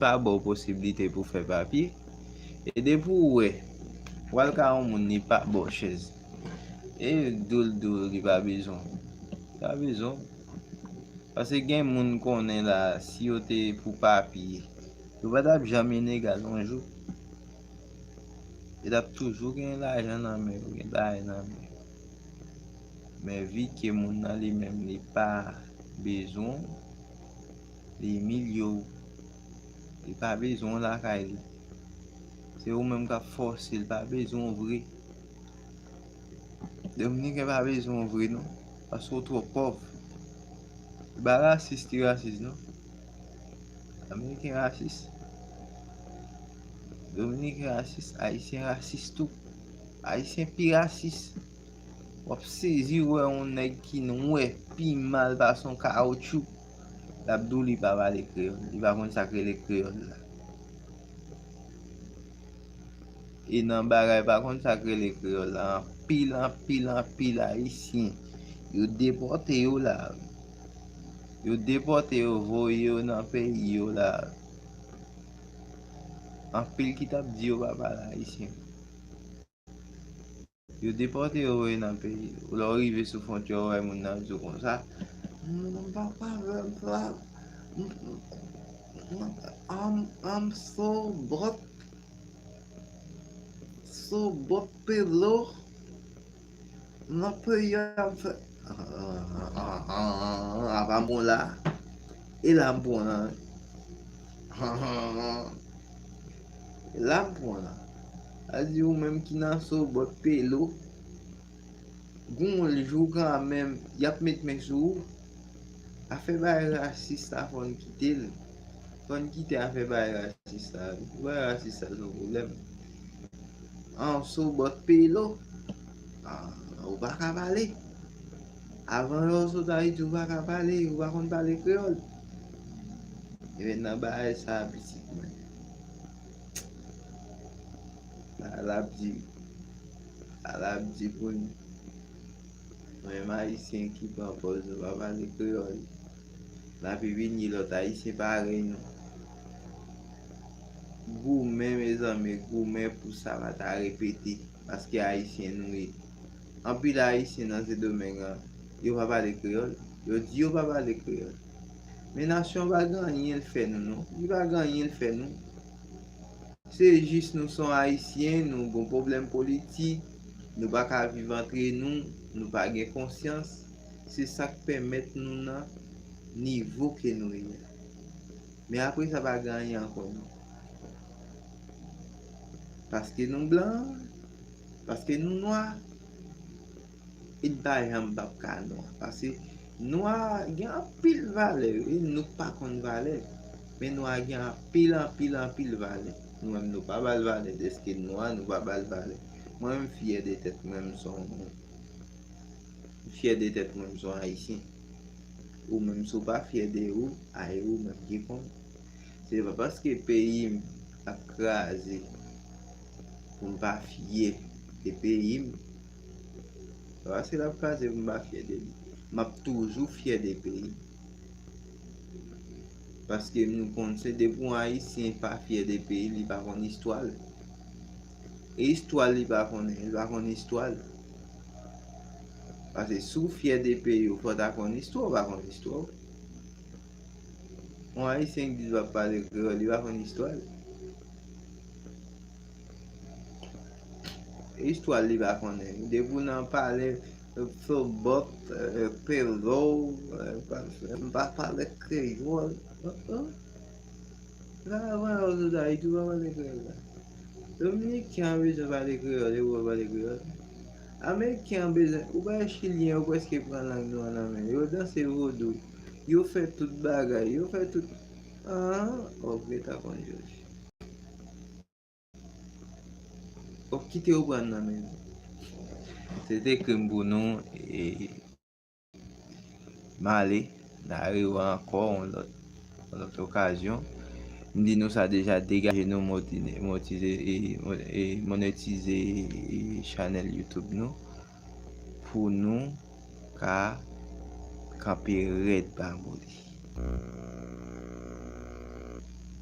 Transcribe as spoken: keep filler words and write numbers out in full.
pa ba w posiblite pou fè papye. E depi w wè, w al ka yon moun, li pa ba w chèz. E di w, di w li pa bezwen w. Li pa bezwen w. Paske gen moun konnen la, si yo te pou papye, yo pa t ap janm inegal yon jou. Yo t ap toujou gen lajan nan men yo, gen bagay nan men yo. Men vi ke moun nan li menm li pa bezwen w, li imilye w. Li pa bezwen w lakay li. Se ou menm k ap fòse, li pa bezwen w vre. Dominiken pa bezwen w vre non, paske w twò pòv. Li pa rasis ki rasis non. Ameriken rasis. Dominiken rasis, Ayisyen rasis tou. Ayisyen pi rasis. W ap sezi wè yon nèg ki nwè, pi mal pase yon kawoutchou. L ap di w li pa pale kreyòl. Li pa konn sa k rele kreyòl la. E nan bagay pa konn sa k rele kreyòl la, anpil, anpil, anpil Ayisyen, yo depòte yo la. Yo depòte yo, voye yo nan peyi yo la. Anpil ki t ap di yo pa pale ayisyen. Yo depòte yo voye nan peyi. Lè w rive sou fwontyè, w wè moun nan di w konsa, "M pa pale sa. M, m, I'm, I'm so broke. So broke pelo. Nan peyi a m fè." Apa m bon la. E la m pran la. E la m pran la. A di ou menm ki nan so bòt pelo. Gon jou kanmenm, y ap met men sou ou. Afè bagay rasis la, fò n kite l. Fò n kite afè bagay rasis la. Bagay rasis la se yon pwoblèm. An, so bòt pelo. Ah, ou pa ka pale. Avan yo sot Ayiti, ou pa ka pale, ou pa konn pale kreyòl. Ebyen, nan bagay sa a, pitit mwen. Sa l ap di, sa l ap di pou nou. Nou menm Ayisyen ki pran pòz nou pa pale kreyòl, n ap vini lòt Ayisyen parèy nou. Goumen, mezanmi, goumen pou sa pa ta repete, paske Ayisyen nou ye. Anpil Ayisyen nan Sendomeng an, yo pa pale kreyòl. Yo di yo pa pale kreyòl. Men nasyon an pa gen anyen l fè nou, non. Li pa gen anyen l fè nou. Se jis nou se yon Ayisyen, nou gon pwoblèm politik, nou pa ka viv antre nou, nou pa gen konsyans. Se sa k pèmèt nou nan nivo ke nou ye a. Men apre sa, pa gen anyen ankò, non. Paske nou blan, paske nou nwa, e n pa janm p ap ka nwa. Paske nwa gen anpil valè, wi, nou pa konn valè. Men nwa gen anpil, anpil, anpil valè. Nou menm, nou pa ba l valè, dèske nwa, nou pa ba l valè. Mwen menm, m fyè de tèt mwen, m se yon moun. M fyè de tèt mwen, m se yon Ayisyen. Ou menm, si w pa fyè de ou, a e ou menm ki konn. Se pa paske peyi m ap kraze pou m pa fyè de peyi m. Se pa paske l ap kraze pou m pa fyè de li. M ap toujou fyè de peyi m. Paske nou konn se depi yon Ayisyen pa fyè de peyi l, li pa konn istwa l. E istwa l, li pa konnen, li pa konn istwa l. Paske si w fyè de peyi w, fò w ta konn istwa w, ou pa konn istwa w. Yon Ayisyen ki di l pa pale kreyòl, li pa konn istwa l. E istwa l, li pa konnen. Depi w nan pale, eh, fobòt, eh, pelo, eh, pa, m pa pale kreyòl. Uh-uh. La, avan yo sot Ayiti, ou pa pale kreyòl la. Dominiken an bezwen pale kreyòl, e ou pa pale kreyòl. Ameriken an bezwen, ou pa wè Chilyen yo prèske pran lang nou an nan men yo. Yo danse vodou. Yo fè tout bagay. Yo fè tout. Ah, ok, ta konn Jòj. Ok, kite yo pran nan men nou. Se te krim pou nou, e m ale, n a rewè ankò yon lòt, yon lòt okazyon. M di nou sa deja, degaje nou, moti-, motize, e, mo-, e, monetize, e, chanèl YouTube nou pou nou ka kanpe rèd pa moli.